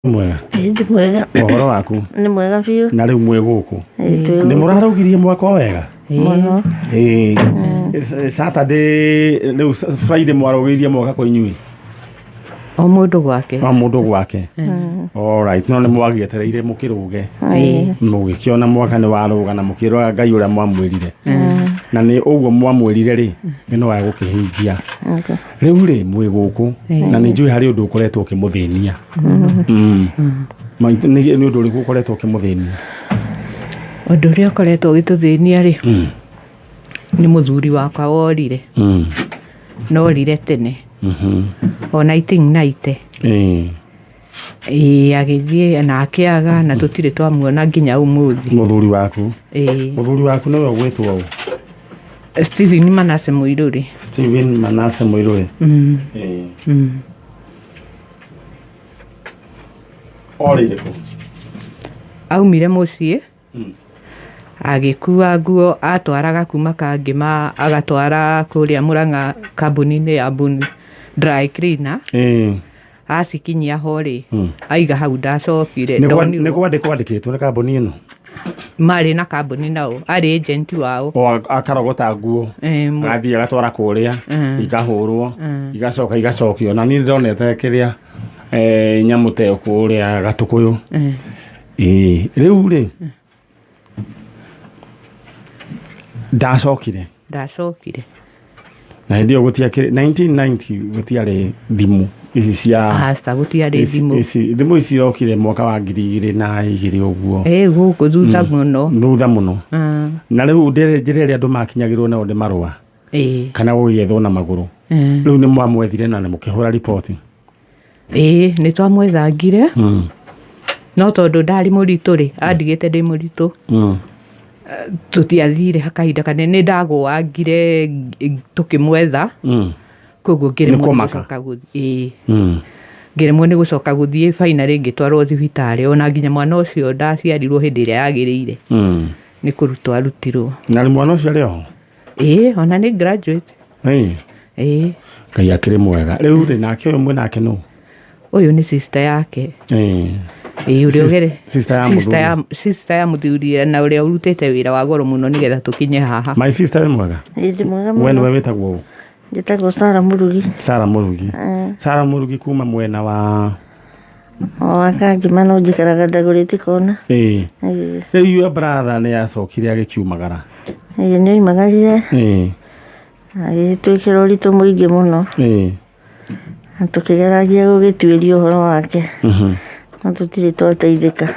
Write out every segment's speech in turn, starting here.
Mwega. Ĩ, nĩ mwega. Ũhoro waku? Nĩ mwega biũ. Na rĩu mwĩ gũkũ. Ĩ, twĩ Nĩ gũkũ. mũrarũgirie mwaka wega? Mũno. Ĩĩ. Saturday rĩu Friday mwarũgĩirie mwaka kwa inyuĩ? O mũndũ gwake. O mũndũ gwake. All right, no nĩ mwagĩetereire mũkĩrũge. Ĩĩ. Mũgĩkĩona mwaka nĩ warũga na mũkĩrora Ngai ũrĩa mwamwĩrire. Na nĩ ũguo mwamwĩrire rĩ, nĩ no egũkĩhingia. Okay. Rĩu rĩ mwĩ gũkũ na nĩ njũĩ harĩ ũndũ ũkoretwo ũkĩmũthĩnia. Maitũ, nĩ ũndũ ũrĩkũ ũkoretwo ũkĩmũthĩnia? Ũndũ ũrĩa ũkoretwo ũgĩtũthĩnia rĩ, nĩ mũthuri wakwa worire. Na orire tene. O 1990. Ĩĩ agĩthiĩ na akĩaga na tũtirĩ twamuona nginya ũmũthĩ. Mũthuri waku? Ĩĩ. Mũthuri waku nĩwe ũgwĩtwo ũ? Stephen Manase Mũirũrĩ. Stephen Manase Mũirũrĩ. Ĩĩ. Orĩire kũ? Aumire mũciĩ agĩkua nguo atwaraga kuma Kangĩma agatwara kũrĩa Mũrang'a kambuni-inĩ ya Buni Dry Cleaner. Ĩĩ. Acikinyia ho rĩ, aiga hau ndacokire. Nĩ Ndonirwo. kwandĩkwo andĩkĩtwo nĩ kambuni ĩno? Marĩ na kambuni nao, arĩ agent wao. O akarogota nguo. Ĩĩ, Agathiĩ agatwara kũrĩa, ikahũrwo, igacoka igacokio. Na niĩ ndonete kĩrĩa nyamũ ta ĩyo kũrĩa Gatũkũyũ. Ĩĩ, rĩu rĩ, ndacokire. Ndacokire. Na hĩndĩ ĩyo gũtiakĩrĩ 1990 gũtiarĩ thimũ ici cia Aca, gũtiarĩ thimũ. Ici thimũ ici irokire mwaka wa 2002 ũguo. Ĩĩ, gũkũ thutha mũno. Thutha mũno. Na rĩu njĩra ĩrĩa andũ makinyagĩrwo nayo nĩ marũa. Kana gũgĩethwo na magũrũ. Rĩu nĩ mwamwethire na nĩ mũkĩhũra riboti. Ĩĩ, nĩ twamwethangire. No tondũ ndarĩ mũritũ rĩ, andigĩte ndĩ mũritũ. Tũtiathire kahinda kanene, nĩ ndagũangire tũkĩmwetha. Koguo ngĩremwo Nĩ nĩ kũmaka? gũcoka gũthiĩ. Ĩĩ. Ngĩremwo nĩ gũcoka gũthiĩ finally ngĩtwarwo thibitarĩ ona nginya mwana ũcio ndaciarirwo hĩndĩ ĩrĩa yagĩrĩire. Nĩ kũrutwo arutirwo. Na rĩu mwana ũcio arĩ oho? Ĩĩ, ona nĩ graduate. Ĩĩ. Ĩĩ. Ngai akĩrĩ mwega. Rĩu rĩ, nake ũyũ mwĩ nake nũ? Ũyũ nĩ sister yake. Ĩĩ. Ĩĩ, ũrĩa ũgere. Sister ya Sister mũthuri. ya, sister ya mũthuri na ũrĩa ũrutĩte wĩra wa goro mũno nĩgetha tũkinye haha. My sister wĩ mwega? Ĩ, ndĩ mwega We mũno. nĩwe wĩtagwo ũ? Njĩtagwo Sarah Mũrugi. Sarah Mũrugi. Sarah Mũrugi kuma mwena wa O wa Kangĩma no njikaraga ndagũrĩte kona. Ĩĩ. Ĩĩ. Rĩu your brother nĩ acokire agĩkiumagara. Ĩĩ, nĩ oimagarire. Ĩĩ. Agĩtwĩkĩra ũritũ mũingĩ mũno. Ĩĩ. Na tũkĩgeragia gũgĩtuĩria ũhoro wake. No tũtirĩ twateithĩka.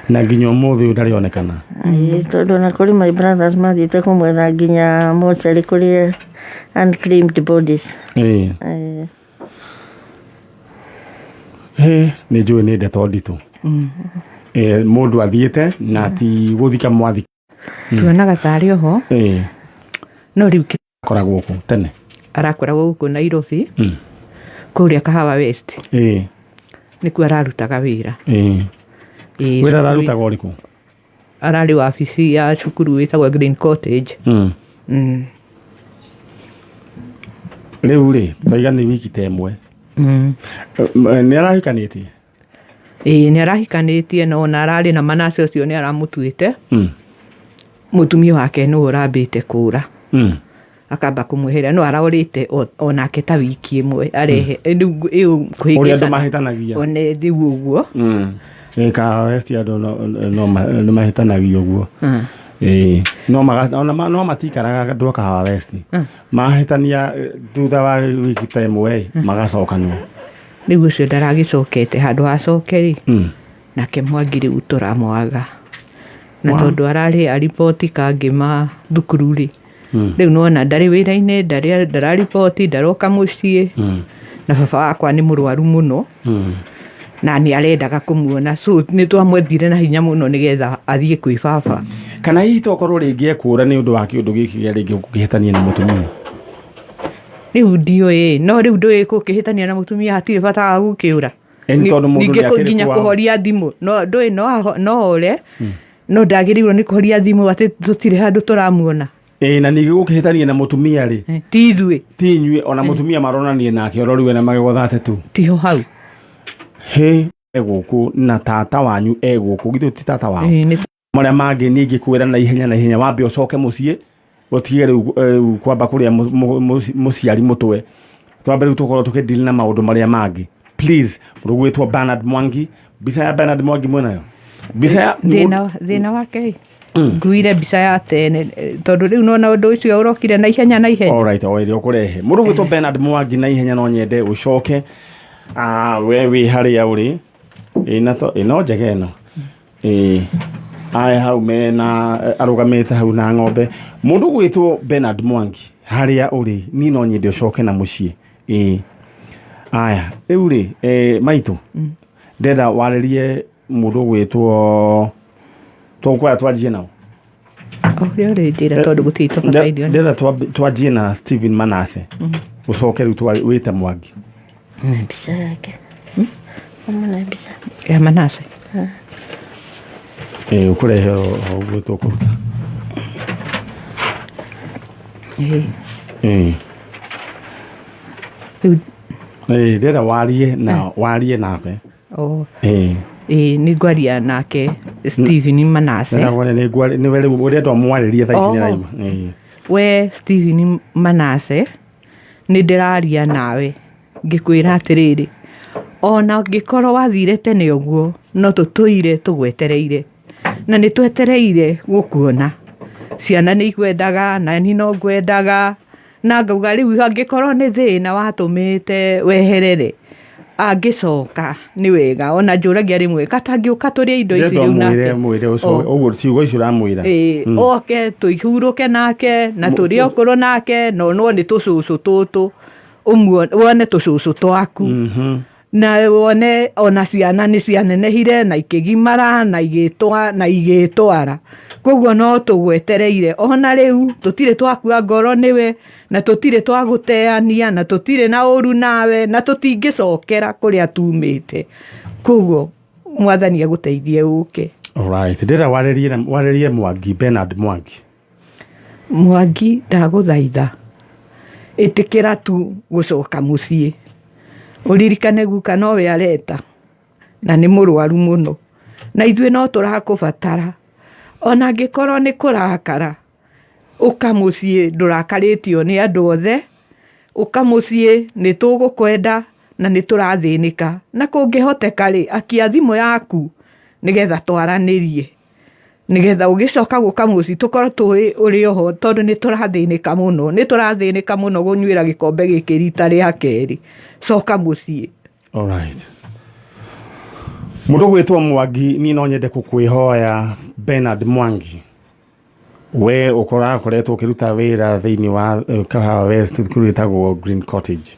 Na nginya ũmũthĩ ũyũ ndarĩ onekana. Ĩĩ, tondũ ona kũrĩ my brothers mathiĩte kũmwetha nginya mocarĩ kũrĩa unclaimed bodies. Ĩĩ. Ĩĩ. Ĩ, nĩ njũĩ nĩ ndeto nditũ. Ĩ, mũndũ athiĩte na ti gũthika mwathika. Tuonaga tarĩ oho. Ĩĩ. No rĩu Akoragwo kũ tene? Arakoragwo gũkũ Nairobi. Kũrĩa Kahawa West. Ĩĩ. Nĩkuo ararutaga wĩra. Ĩĩ. Ĩĩ, Wĩra ararutaga ũrĩkũ? Ararĩ wabici ya cukuru wĩtagwo Green Cottage. Rĩu rĩ, twaiga nĩ wiki ta ĩmwe. Nĩ arahikanĩtie? Ĩĩ nĩ arahikanĩtie na ona ararĩ na Manase ũcio nĩ aramũtuĩte. Mũtumia wake nĩwe ũrambĩte kũra. Akamba kũmweheria no arorĩte onake ta wiki ĩmwe arehe. Rĩu ĩyo Ũrĩa andũ kũhĩngĩcana. mahĩtanagia. One rĩu ũguo. Ĩĩ Kahawa West andũ no nĩ mahĩtanagia ũguo. Ĩĩ no maga, ona no matikaraga andũ a Kahawa West. Mahĩtania thutha wa wiki ta ĩmwe ĩ, magacokanwo. Rĩu ũcio ndaragĩcokete handũ ha acoke rĩ, nake Mwangi rĩu tũramwaga. Na tondũ ararĩ ariboti Kangĩma thukuru rĩ, rĩu nĩwona ndarĩ wĩra-inĩ, ndarĩ ndarariboti, ndaroka mũciĩ, na baba wakwa nĩ mũrwaru mũno, na nĩ arendaga kũmuona, so nĩ twamwethire na hinya mũno nĩgetha athiĩ kwĩ baba. Kana hihi tokorwo rĩngĩ ekũra nĩ ũndũ wa kĩũndũ gĩkĩ gĩa rĩngĩ gũkĩhĩtania na mũtumia? Rĩu ndiũĩ, no rĩu ndũĩ gũkĩhĩtania na mũtumia hatirĩ bata wa gũkĩũra. Ĩni tondũ mũndũ Ningĩ nĩ akĩrĩ nginya kwao. kũhoria thimũ, no ndũĩ no ore, no ndagĩrĩirwo nĩ kũhoria thimũ atĩ tũtirĩ handũ tũramuona. Ĩĩ na ningĩ gũkĩhĩtania na mũtumia rĩ, Ti ithuĩ. Ti inyuĩ, ona mũtumia maronanie nake ororiwe na magego 32. Tiho hau. Hĩ. Gũkũ na tata wanyu e gũkũ, githĩ ti tata wao? Ĩĩ, nĩ. Marĩa mangĩ niĩ ingĩkwĩra na ihenya na ihenya, wambe ũcoke mũciĩ, ũtige rĩu kwamba kũrĩa mũciari mũtwe. Twambe rĩu tũkorwo tũkĩdeal na maũndũ marĩa mangĩ. Please, mũndũ gwĩtwo Bernard Mwangi, mbica ya Bernard Mwangi mwĩnayo? Mbica ya Thĩna wake ĩ, nguire mbica ya tene tondũ rĩu nona ũndũ ũcio ũrokire na ihenya na ihenya. Alright, o ĩrĩa ũkũrehe. Mũndũ gwĩtwo Bernard Mwangi, na ihenya no nyende ũcoke. We wĩ harĩa ũrĩ. Ĩ na to ĩno njega ĩno. Ĩ aya hau mena arũgamĩte hau na ng'ombe. Mũndũ gwĩtwo Bernard Mwangi, harĩa ũrĩ, niĩ no nyende ũcoke na mũciĩ. Ĩ aya rĩu rĩ, maitũ, ndenda warĩrie mũndũ gwĩtwo tũkwaya, twanjie nao. O ũrĩa ũrĩ njĩra, tondũ gũtirĩ tũbatairio. Ndĩrenda twanjie na Stephen Manase, ũcoke rĩu wĩte Mwangi. Na mbica yake. Hamwe na mbica. Ya Manase? Ĩ, ũkũrehe o ũguo tũkũruta. Ĩĩ. Ĩ. Rĩu Ĩ, ndĩrenda warie nake. O. Ĩ. Ĩĩ, nĩ ngwaria nake Stephen Manase. Ndĩrenda kwaria, nĩwe rĩu ũrenda ũmwarĩrie thaa ici. Oho. Nĩaraigua. Ĩ. We Stephen Manase, nĩ ndĩraria nawe ngĩkwĩra atĩrĩrĩ, ona angĩkorwo wathire tene ũguo, no tũtũire tũgwetereire na nĩ twetereire gũkuona. Ciana nĩ ikwendaga na niĩ no ngwendaga, na ngauga rĩu angĩkorwo nĩ thĩna watũmĩte weherere, angĩcoka nĩ wega. Ona njũragia rĩmwe katangĩũka tũrĩe indo ici Ndĩrenda rĩu ũmwĩre nake. mwĩre ũcoke ũguo ciugo icio ũramwĩra. Ĩĩ, oke tũihurũke nake na tũrĩe ũkũrũ nake, no no nĩ tũcũcũ tũtũ wone tũcũcũ twaku na wone ona ciana nĩ cianenehire na ikĩgimara na igĩtwa na igĩtwara. Koguo no tũgwetereire ona rĩu, tũtirĩ twakua ngoro nĩwe na tũtirĩ twagũteania na tũtirĩ na ũru nawe na tũtingĩcokera kũrĩa tumĩte. Koguo Mwathani agũteithie ũke. Alright, ndĩrenda warĩrie Mwangi, Bernard Mwangi. Mwangi, ndagũthaitha ĩtĩkĩra tu gũcoka mũciĩ. Ũririkane guka nowe areta na nĩ mũrwaru mũno, na ithuĩ no tũrakũbatara. Ona angĩkorwo nĩ kũrakara, ũka mũciĩ, ndũrakarĩtio nĩ andũ othe. Ũka mũciĩ, nĩ tũgũkwenda na nĩ tũrathĩnĩka. Na kũngĩhoteka rĩ, akia thimũ yaku nĩgetha twaranĩrie, nĩgetha ũgĩcoka gũka mũciĩ tũkorwo tũĩ ũrĩ oho, tondũ nĩ tũrathĩnĩka mũno, nĩ tũrathĩnĩka mũno gũnyuĩra gĩkombe gĩkĩ rita rĩa kerĩ. Coka mũciĩ. Alright. Mũndũ gwĩtwo Mwangi, niĩ no nyende gũkwĩhoya, Bernard Mwangi, we ũkoretwo ũkĩruta wĩra thĩinĩ wa Kahawa West, thukuru ĩtagwo Green Cottage.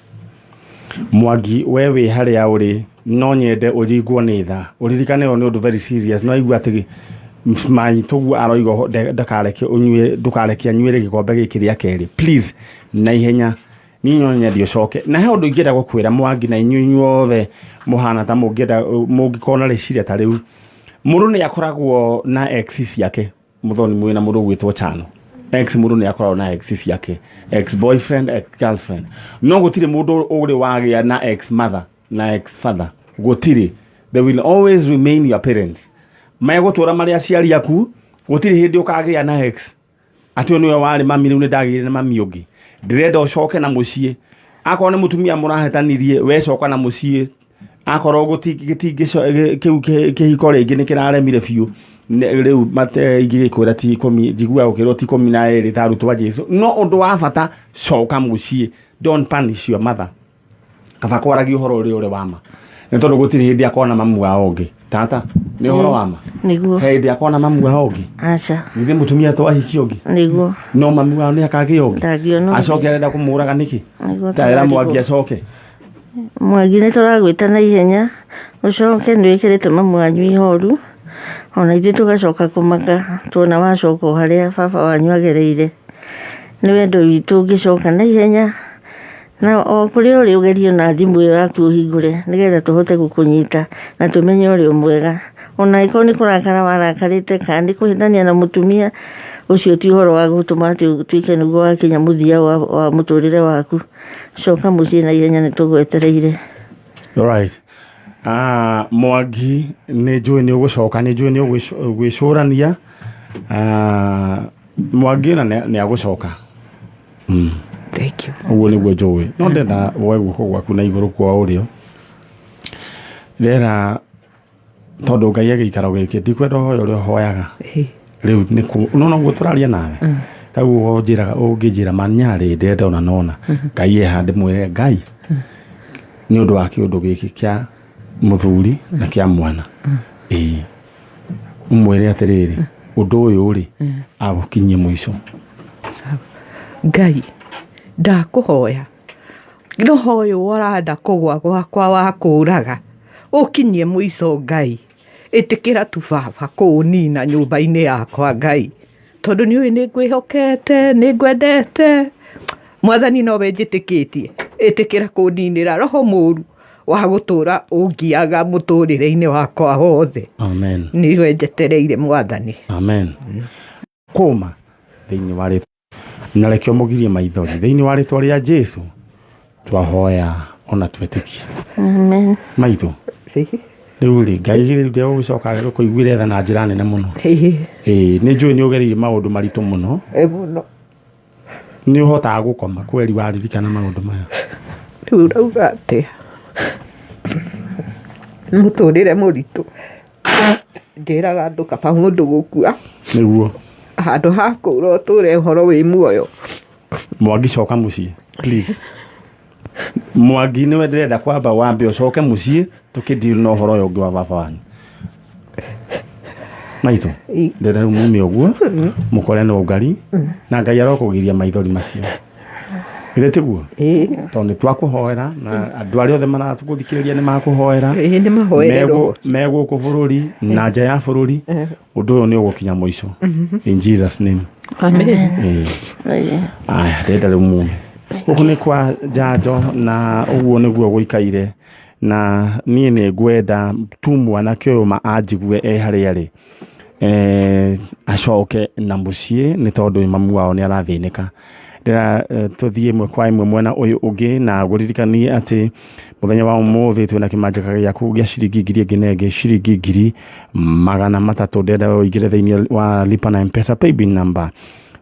Mwangi, we wĩ harĩa ũrĩ, no nyende ũringwo nĩ tha, ũririkane ũyũ nĩ ũndũ very serious. No aigua atĩ maitũguo aroiga ndakareke ũnyue, ndũkareke anyuĩre gĩkombe gĩkĩ rĩa kerĩ. Please, na ihenya niĩ no nyende ũcoke. Na he ũndũ ingĩenda gũkwĩra Mwangi, na inyuĩ inyuothe mũhana ta mũngĩenda mũngĩkorwo na rĩciria ta rĩu, mũndũ nĩ akoragwo na ex ciake. Mũthoni mwĩna mũndũ ũgwĩtwo Chano, ex, mũndũ nĩ akoragwo na ex ciake, ex boyfriend, ex girlfriend, no gũtirĩ mũndũ ũrĩ wagĩa na ex mother na ex father. Gũtirĩ. They will always remain your parents, megũtũra marĩ aciari aku. Gũtirĩ hĩndĩ ũkagĩa na ex atĩ ũyũ nĩwe warĩ mami, rĩu nĩ ndagĩire na mami ũngĩ. Ndĩrenda ũcoke na mũciĩ. Akorwo nĩ mũtumia mũrahetanirie, we coka na mũciĩ. Akorwo kĩu kĩhiko rĩngĩ nĩ kĩraremire biũ, rĩu ingĩgĩkwĩra ti 10, njiguaga gũkĩrwo ti 12 ta arutwo a Jesu. No ũndũ wa bata, coka mũciĩ. Don't punish your mother. Kaba kwaragia ũhoro ũrĩa ũrĩ wa ma, nĩ tondũ gũtirĩ hĩndĩ akona mamu wao ũngĩ. Tata, nĩ ũhoro wa ma? Nĩguo. He hĩndĩ akona mamu wao ũngĩ? Aca. Githĩ mũtumia to ahiki ũngĩ? Nĩguo. No mamu wao nĩ akagĩa ũngĩ? Ndangĩona ũngĩ. Acoke arenda kũmũraga nĩkĩ? Nĩguo. Taĩra Tũrarigwo. Mwangi acoke. Mwangi, nĩ tũragwĩta na ihenya ũcoke. Nĩ wĩkĩrĩte mamu wanyu ihoru, ona ithuĩ tũgacoka kũmaka tuona wacoka o harĩa baba wanyu agereire. Nĩ wendo witũ ũngĩcoka na ihenya, na o kũrĩa ũrĩ ũgerie na thimũ ĩyo yaku ũhingũre, nĩgetha tũhote gũkũnyita na tũmenye ũrĩ o mwega. Ona angĩkorwo nĩ kũrakara warakarĩte kana nĩ kũhĩtania na mũtumia ũcio, ti ũhoro wa gũtũma atĩ ũtuĩke nĩguo wakinya mũthia wa mũtũrĩre waku. Coka mũciĩ na ihenya, nĩ tũgwetereire. Alright. Mwangi nĩ njũĩ nĩ ũgũcoka, nĩ njũĩ nĩ ũgwĩcũrania. Mwangi na nĩ agũcoka. Thank you. Ũguo nĩguo njũĩ. No ndenda woe guoko gwaku na igũrũ kwa ũrĩo. Ndĩrera tondũ Ngai agĩikara gĩkĩ, ndikwenda ũhoya ũrĩa ũhoyaga. Rĩu nĩ kũ no noguo tũraria nawe. Taguo ũnjĩraga, ũngĩnjĩra manyarĩ ndĩrenda ona nona. Ngai eha ndĩmwĩre Ngai nĩ ũndũ wa kĩũndũ gĩkĩ kĩa mũthuri na kĩa mwana. Ĩĩ. Ũmwĩre atĩrĩrĩ, ũndũ ũyũ rĩ, agũkinyie mũico. Sawa. Ngai ndakũhoya roho ũyũ ũranda kũgwa gwakwa wa kũraga ũkinyie mũico. Ngai ĩtĩkĩra tu baba kũũnina nyũmba-inĩ yakwa Ngai, tondũ nĩ ũĩ nĩ ngwĩhokete, nĩ ngwendete Mwathani, nowe njĩtĩkĩtie. Ĩtĩkĩra kũninĩra roho mũru wa gũtũra ũngiaga mũtũrĩre-inĩ wakwa wothe. Amen. Nĩwe njetereire Mwathani. Amen. Kũma thĩinĩ wa rĩtwa na rekio mũgirie maithori thĩinĩ wa rĩtwa rĩa Jesu twahoya ona twetĩkia. Amen. Maitũ, rĩu rĩ, Ngai rĩu ndegũgĩcoka gũkũiguĩra tha na njĩra nene mũno. Ĩĩ, nĩ njũĩ nĩ ũgereire maũndũ maritũ mũno. Mũno. Nĩ ũhotaga gũkoma kweri waririkana maũndũ maya? Rĩu ũrauga atĩa? Mũtũrĩre mũritũ. Njĩraga andũ kaba mũndũ gũkua Nĩguo. handũ ha kũra ũtũre ũhoro wĩ muoyo. Mwangi, coka mũciĩ please. Mwangi, nĩwe ndĩrenda kwamba wambe ũcoke mũciĩ tũkĩdeal na ũhoro ũyũ ũngĩ wa baba wanyu. Maitũ, ndĩrenda rĩu mume ũguo mũkore no ngari na Ngai arokũgiria maithori macio. Githĩ tiguo? Ĩĩ. Tondũ nĩ twakũhoera na andũ arĩa othe maratũthikĩrĩria nĩ makũhoera. Ĩĩ, nĩ mahoere roho. Me gũkũ bũrũri na nja ya bũrũri, ũndũ ũyũ nĩ ũgũkinya mũico in Jesus name. Amen. Ĩĩ. Ĩĩ. Aya, ndĩrenda rĩu mume gũkũ nĩ kwa njanjo na ũguo nĩguo gũikaire, na niĩ nĩ ngwenda tu mwanake ũyũ ma anjigue e harĩa arĩ, acoke na mũciĩ nĩ tondũ mamu wao nĩ arathĩnĩka. Ndĩra tũthiĩ ĩmwe kwa ĩmwe mwena ũyũ ũngĩ na ngũririkanie atĩ mũthenya wa ũmũthĩ twĩna kĩmanjĩka gĩaku gĩa ciringi 1,000 ĩngĩ na ĩngĩ ciringi 300,000. Ndĩrenda ũingĩre thĩinĩ wa lipa na Mpesa paybill number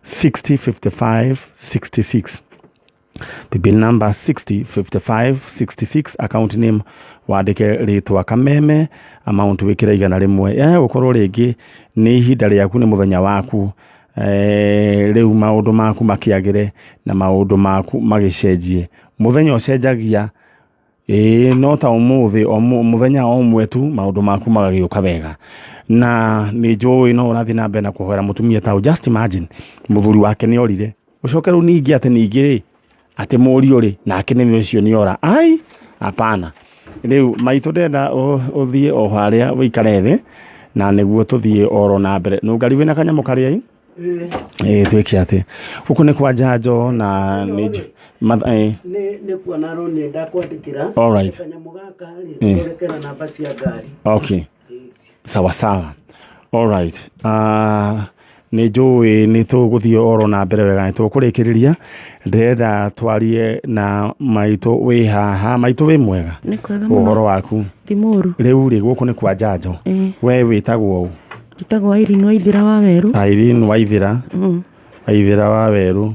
605566, paybill number 605566, account name wandĩke rĩtwa Kameme, amount wĩkĩre 100. Gũkorwo rĩngĩ nĩ ihinda rĩaku, nĩ mũthenya waku, rĩu maũndũ maku makĩagĩre na maũndũ maku magĩcenjie. Mũthenya ũcenjagia, ĩĩ, no ta ũmũthĩ o mũthenya o ũmwe tu maũndũ maku magagĩũka wega. Na nĩ njũĩ no ũrathiĩ na mbere na kũhoera mũtumia ta ũyũ. Just imagine, mũthuri wake nĩ orire, ũcoke rĩu ningĩ atĩ ningĩ rĩ atĩ mũriũ rĩ nake nĩwe ũcio nĩ ora. Ai, hapana. Rĩu maitũ, ndĩrenda ũthiĩ o harĩa ũikare thĩ na nĩguo tũthiĩ oro na mbere. Nũngari wĩna kanyamũ karĩa ĩ twĩke atĩ gũkũ nĩ kwa njanjo na nĩ Nĩ kuona roni ndakwandĩkĩra. Alright. Kanyamũ gaka rĩ, thondekera namba cia ngari. Okay, sawa sawa, alright. Nĩ njũĩ nĩ tũgũthiĩ oro na mbere wega, nĩ tũkũrĩkĩrĩria. Ndĩrenda twarie na maitũ wĩ haha. Maitũ, wĩ mwega? Nĩ kwega mũno. Ũhoro waku? Ti mũru. Rĩu rĩ, gũkũ nĩ kwa njanjo. Ĩĩ. We wĩtagwo ũ? Njĩtagwo Irene Waithĩra wa Werũ. Irene Waithĩra. Waithĩra wa Werũ.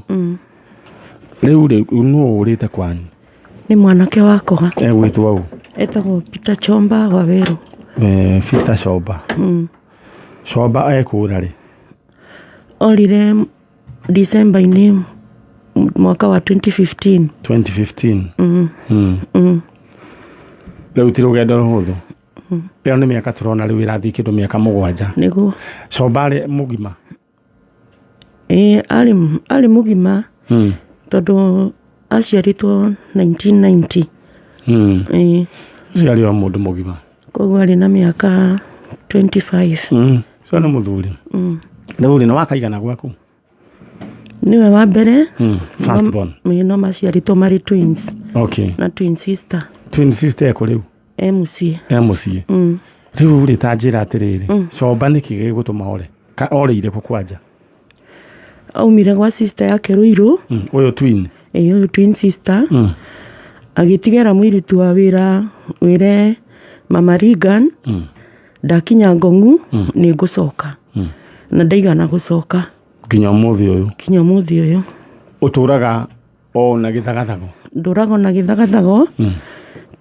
Rĩu rĩ, nũ ũrĩte kwanyu? Nĩ mwanake wakwa. Egwĩtwo ũ? Etagwo Peter Chomba wa Werũ. Peter Chomba. Chomba ekũra rĩ? Orire December-inĩ mwaka wa 2015. 2015. Rĩu ti rũgendo rũhũthũ. Ĩyo nĩ mĩaka tũrona rĩu ĩrathiĩ kĩndũ mĩaka 7. Nĩguo. Chomba arĩ mũgima? Ĩĩ, arĩ mũgima tondũ aciarĩtwo 1990. Ĩĩ. Ũcio arĩ o mũndũ mũgima. Koguo arĩ na mĩaka 25. Ũcio nĩ mũthuri. Rĩu rĩ, nĩ wakaigana gwaku? Nĩwe wa mbere. First born. Ĩĩ, no maciarĩtwo marĩ twins. Okay. Na twin sister. Twin sister ekũ rĩu? E mũciĩ. E mũciĩ. Rĩu rĩ, ta njĩra atĩrĩrĩ, Comba nĩkĩ gĩgũtũma ore? Ka orĩire kũ kwanja? Aumire gwa sister yake Ruiru. Ũyũ twin? Ĩĩ, ũyũ twin sister. Agĩtigĩra mũirĩtu wa wĩra wĩre Mama Regan, ndakinya Ngong'u nĩ ngũcoka. Na ndaigana gũcoka. Nginya ũmũthĩ ũyũ. Nginya ũmũthĩ ũyũ. Ũtũraga o na gĩthagathago? Ndũraga na gĩthagathago,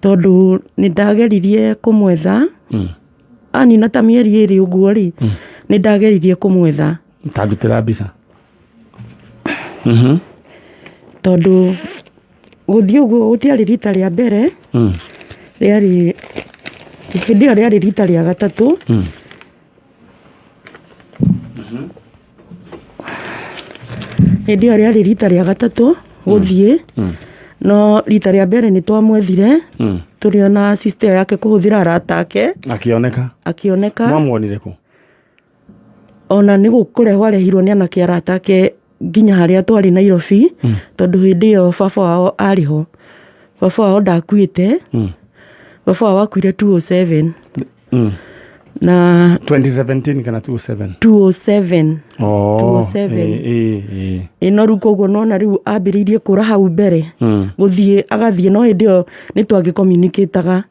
tondũ nĩ ndageririe kũmwetha. Anina ta mĩeri 2 ũguo rĩ, nĩ ndageririe kũmwetha. Ta ndutĩra mbica. Tondũ gũthiĩ ũguo gũtiarĩ rita rĩa mbere, rĩarĩ hĩndĩ ĩyo rĩarĩ rita rĩa gatatũ. Hĩndĩ ĩyo rĩarĩ rita rĩa gatatũ gũthiĩ, no rita rĩa mbere nĩ twamwethire, tũrĩ ona sister yake kũhũthĩra arata ake. Akĩoneka? Akĩoneka. Mwamwonire kũ? Ona nĩ kũrehwo arehirwo nĩ anake arata ake nginya harĩa twarĩ Nairobi, tondũ hĩndĩ ĩyo baba wao arĩ ho. Baba wao ndakuĩte. Baba wao akuire 207. Na 2017 kana 207? 207. Oh, 207. Ĩno rĩu koguo nona rĩu ambĩrĩirie kũra hau mbere. Gũthiĩ agathiĩ, no hĩndĩ ĩyo nĩ twagĩcommunicataga.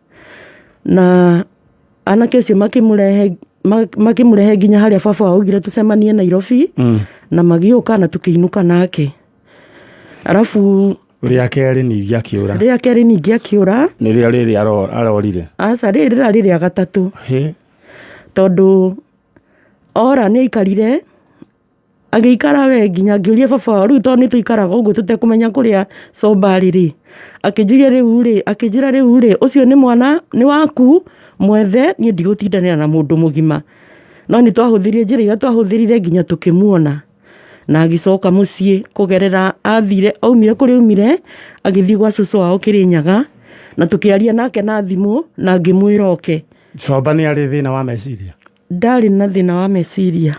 Na anake acio makĩmũrehe nginya harĩa baba wao augire tũcemanie Nairobi, na magĩũka na tũkĩinũka nake. Arabu rĩa kerĩ ningĩ akĩũra. Rĩa kerĩ ningĩ akĩũra. Nĩ rĩo rĩrĩ arorire? Aca, rĩrĩ rĩrarĩ rĩa gatatũ. Tondũ ora nĩ aikarire, agĩikara we nginya ngĩũria baba wao rĩu tondũ nĩ tũikaraga ũguo tũtekũmenya kũrĩa Comba arĩ rĩ, akĩnjũria rĩu rĩ, akĩnjĩra rĩu rĩ, ũcio nĩ mwana nĩ waku mwethe, niĩ ndigũtindanĩra na mũndũ mũgima. No nĩ twahũthĩrire njĩra iria twahũthĩrire nginya tũkĩmuona. Na agĩcoka mũciĩ kũgerera athire, aumire kũrĩa aumire, agĩthiĩ gwa cũcũ wao Kĩrĩnyaga, na tũkĩaria nake na thimũ na ngĩmwĩra oke. Comba nĩ arĩ thĩna wa meciria? Ndarĩ na thĩna wa meciria.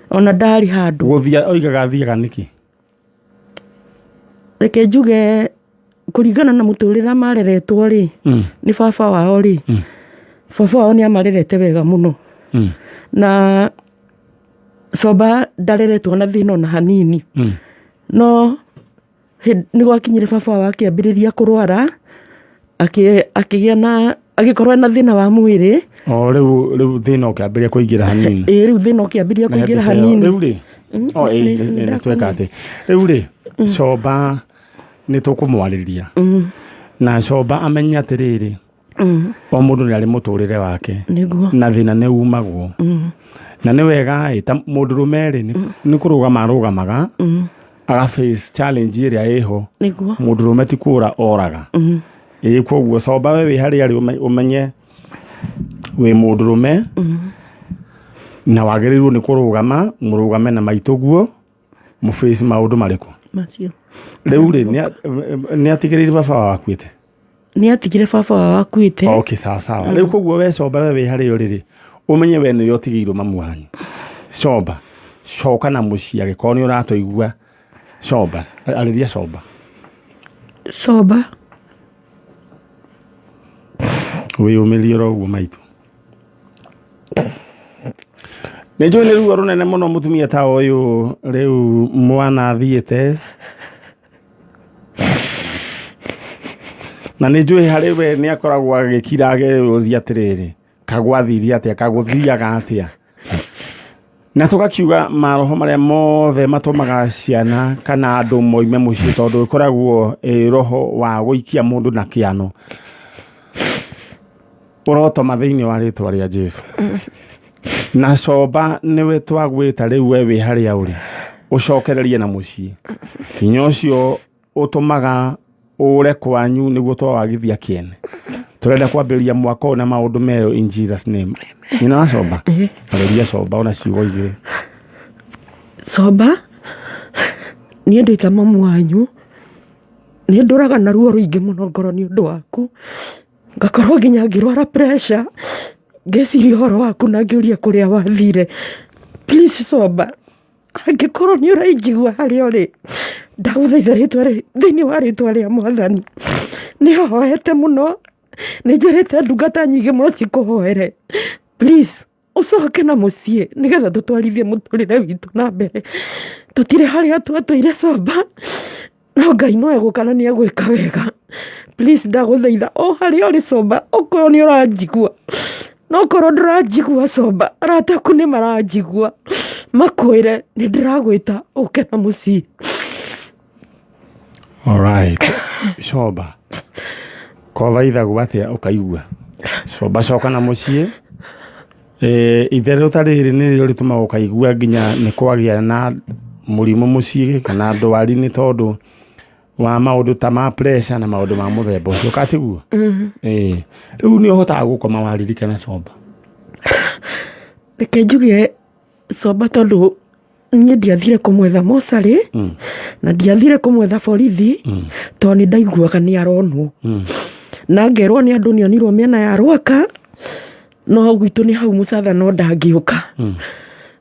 Ona ndarĩ handũ. Gũthiĩ oigaga athiaga nĩkĩ? Reke njuge kũringana na mũtũrĩre mareretwo rĩ, nĩ baba wao rĩ, baba wao nĩ amarerete wega mũno. Na Comba ndareretwo na thĩna ona hanini. No nĩ gwakinyire baba wao akĩambĩrĩria kũrwara, akĩgĩa na, agĩkorwo ena thĩna wa mwĩrĩ. O rĩu thĩna ũkĩambĩrĩria kũingĩra hanini. Ĩĩ, rĩu thĩna ũkĩambĩrĩria kũingĩra hanini. Rĩu rĩ, o ĩĩ, nĩ tweka atĩ. Rĩu rĩ, Comba nĩ tũkũmwarĩria. Na Comba amenye atĩrĩrĩ, o mũndũ nĩ arĩ mũtũrĩre wake. Nĩguo. Na thĩna nĩ umagwo. Na nĩ wega ĩ, ta mũndũrũme rĩ, nĩ kũrũgama arũgamaga, aga face challenge ĩrĩa ĩho. Nĩguo. Mũndũrũme ti kũra oraga. Ĩĩ, koguo Comba we wĩ harĩa arĩ ũmenye wĩ mũndũrũme, na wagĩrĩirwo nĩ kũrũgama, mũrũgame na maitũguo, mũface maũndũ marĩkũ? Macio. Rĩu rĩ, nĩ atigĩrĩire baba wao akuĩte? Nĩ atigire baba wao akuĩte. Okay, sawa sawa. Rĩu koguo we Comba we wĩ harĩa ũrĩ rĩ, ũmenye we nĩwe ũtigĩirwo mamu wanyu. Comba, coka na mũciĩ angĩkorwo nĩ ũratũigua. Comba, arĩria Comba. Comba. Wĩyũmĩrie oro ũguo maitũ. Nĩ njũĩ nĩ ruo rũnene mũno mũtumia ta ũyũ rĩu mwana athiĩte. Na nĩ njũĩ harĩ we nĩ akoragwo agĩkira ageyũria atĩrĩrĩ, kagwathirie atĩa, kagũthiaga atĩa. Na tũgakiuga maroho marĩa mothe matũmaga ciana kana andũ moime mũciĩ, tondũ ĩkoragwo ĩ roho wa gũikia mũndũ na kĩano. Ũrotoma thĩinĩ wa rĩtwa rĩa Jesũ. Na Comba nĩwe twagwĩta rĩu we wĩ harĩa ũrĩ, ũcokererie na mũciĩ. Hinya ũcio ũtũmaga ũre kwanyu nĩguo twawagithia kĩene. Tũrenda kwambĩrĩria mwaka ũyũ na maũndũ merũ in Jesus name. Nyina wa Comba, arĩria Comba ona ciugo igĩrĩ. Comba, niĩ ndĩ ta mamu wanyu, nĩ ndũraga na ruo rũingĩ mũno ngoro nĩ ũndũ waku. Ngakorwo nginya ngĩrwara pressure, ngĩciria ũhoro waku na ngĩũria kũrĩa wathire. Please Comba, angĩkorwo nĩ ũrainjigua harĩa ũrĩ, ndagũthaitha rĩtwa thĩinĩ wa rĩtwa rĩa Mwathani. Nĩ hoete mũno, nĩ njĩrĩte ndungata nyingĩ mũno cikũhoere. Please, ũcoke na mũciĩ nĩgetha tũtwarithie mũtũrĩre witũ na mbere. Tũtirĩ harĩa twatũire Comba, no Ngai no egũka na nĩ egwĩka wega. Please, ndagũthaitha, o harĩa ũrĩ Comba, okorwo nĩ ũranjigua, no korwo ndũranjigua Comba, arata aku nĩ maranjigua, makwĩre nĩ ndĩragwĩta ũke na mũciĩ. Alright. Coba kothaithagwo atĩa ũkaigua Coba coka na mũciĩ. Itherũ ta rĩrĩ nĩrĩo rĩtũmaga ũkaigua nginya nĩ kwagĩa na mũrimũ mũciĩ kana ndwari, nĩ tondũ wa maũndũ ta ma pressure na maũndũ ma mũthemba ũcio, katiguo? Rĩu nĩ ũhotaga gũkoma waririkana Comba? Reke njuge Comba, tondũ niĩ ndiathire kũmwetha mocarĩ na ndiathire kũmwetha borithi, tondũ nĩ ndaiguaga nĩ aronwo na ngerwo nĩ andũ nĩonirwo mĩena ya Rwaka, no gwitũ nĩ hau mũcatha, no ndangĩũka.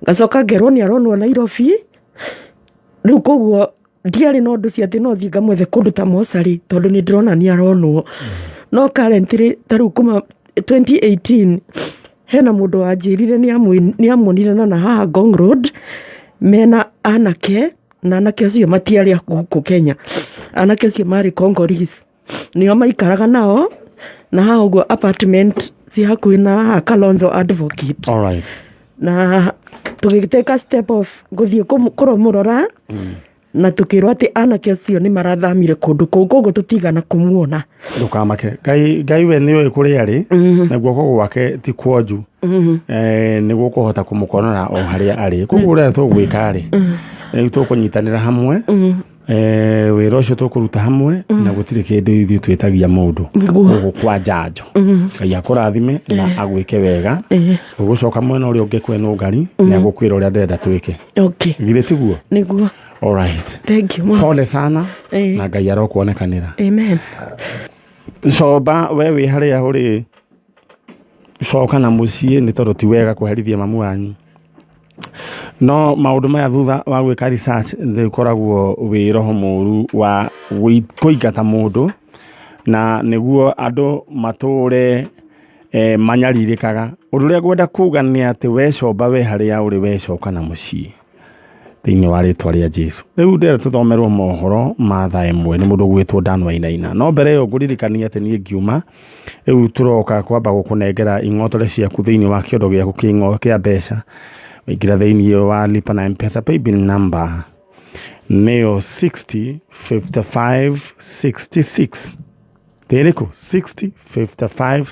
Ngacoka ngerwo nĩ aronwo Nairobi. Rĩu koguo ndiarĩ na ũndũ cia atĩ no thiĩ ngamwethe kũndũ ta mocarĩ, tondũ nĩ ndĩrona nĩ aronwo. No currently, ta rĩu kuma 2018, hena mũndũ wanjĩrire nĩ amuonire na haha Ngong Road mena anake, na anake acio matiarĩ a gũkũ Kenya, anake acio marĩ Congolese, nĩo maikaraga nao na haha ũguo apartment ci hakuhĩ na haha Kalonzo Advocate. Na tũgĩtake step of gũthiĩ kũmũrora, na tũkĩrwo atĩ anake acio nĩ marathamire kũndũ kũu, koguo tũtigana kũmuona. Ndũkamake, Ngai, Ngai we nĩ oĩ kũrĩa arĩ, na guoko gwake ti kuonju. Nĩ gũkũhota kũmũkonora o harĩa arĩ. Koguo ũrĩa tũgwĩka rĩ, rĩu tũkũnyitanĩra hamwe, wĩra ũcio tũkũruta hamwe, na gũtirĩ kĩndũ ithuĩ twĩtagia mũndũ gũkũ kwa njanjo. Ngai akũrathime na agwĩke wega. Ũgũcoka mwena ũrĩa ũngĩ kwĩ ngari nĩ agũkwĩra ũrĩa ndĩrenda twĩke. Githĩ tiguo? Nĩguo. Alright. Thank you mũno. Pole sana. Na Ngai arokuonekanĩra. Amen. Coba, we wĩ harĩa ũrĩ, coka na mũciĩ, nĩ tondũ ti wega kũherithia mamu wanyu. No maũndũ maya, thutha wa gwĩka research, nĩ ũkoragwo wĩ roho mũru wa kũingata mũndũ na nĩguo andũ matũre manyarirĩkaga. Ũndũ ũrĩa ngwenda kuga nĩ atĩ we Comba, we harĩa ũrĩ, we coka na mũciĩ thĩinĩ wa rĩtwa rĩa Jesu. Rĩu ndĩrenda tũthomerwo mohoro ma thaa 1 nĩ mũndũ gwĩtwo Dan Wainaina, no mbere ĩyo ngũririkania atĩ niĩ ngiuma rĩu tũroka kwamba gũkũnengera ing'otore ciaku thĩinĩ wa kĩondo gĩaku kĩa mbeca. Waingĩra thĩinĩ wa lipa na Mpesa, paybill number nĩyo 60 55 66. Tĩrĩkũ? 60 55.